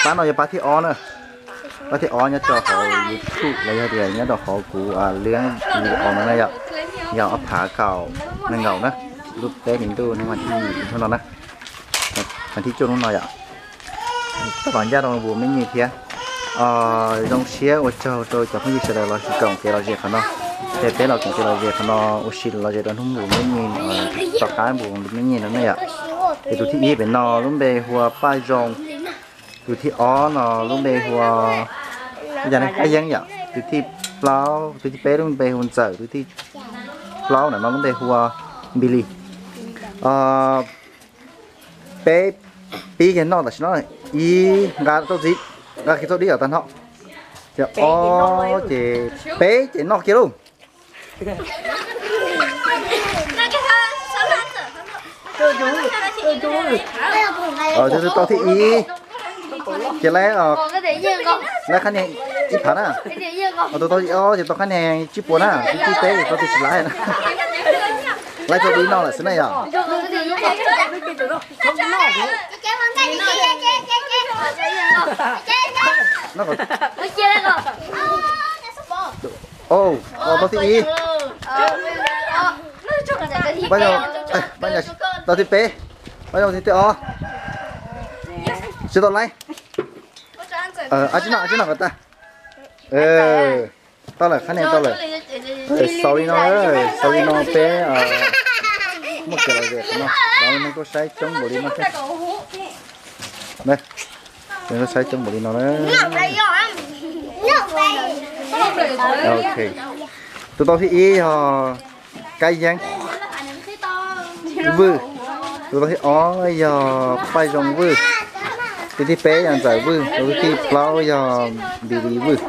Pab no yog pab thib ob na. Pab thib ob nyob rau hauv YouTube los yog tias nyob rau hauv kuv liab video no na yom. Yog ob phav kaum nees nkaum na. Lub peb hlis ntuj hnub vas thib hnub no na, vas thib cuaj hnub no yom. Tab tom ncaj rau npus me nyuam thiab. Zoo siab ua tsaug rau cov phooj ywg sawv daws los sis koom kev lom zem qhov no. Ces peb los koom kev lom zem qhov no ua si lom zem rau hnub npus me nyuam, tom qab npus me nyuam no ne yom. Ces tus thib ib pem no lub npe hu ua Paj Zoo, tus thib ob no lub npe hu ua Kab Yeeb yom, tus thib plaub, tus thib peb lub npe hu ua Ntxawm, tus thib plaub ntawm no lub npe hu ua Npis Lis. Peb pib kiag noj tam sim no, ib nqa tau txiv, nqa kiag tau dib los tag nrho. Ces ob ces peb ces noj kiag lauj. Tus tau thib ib, ces laib, laib qhab niag ib phav na. Tus tau thib ob ces tau qhab niag tsib puas na, tus thib peb ces tau tsis laib na. Laib tau dib noj lawm xwb na yom. Tau thib ib, tau thib peb, Paj Zoo thib ob, tsis tau laib. Ab tsi noj, ab tsi noj kom tag. Tau lawm, qhab niag tau lawm. Xaus li no, xaus li no peb muaj kev lom zem qhov no, los nej kuj saib coob npaum li no. Saib coob npaum li no na. Tus tau thib ib yog Kab Yeeb Vwj, tus tau thib ob yog Paj Zoo Vwj, tus thib peb yog Ntxawm Vwj, tus thib plaub yog Npis Lis Vwj.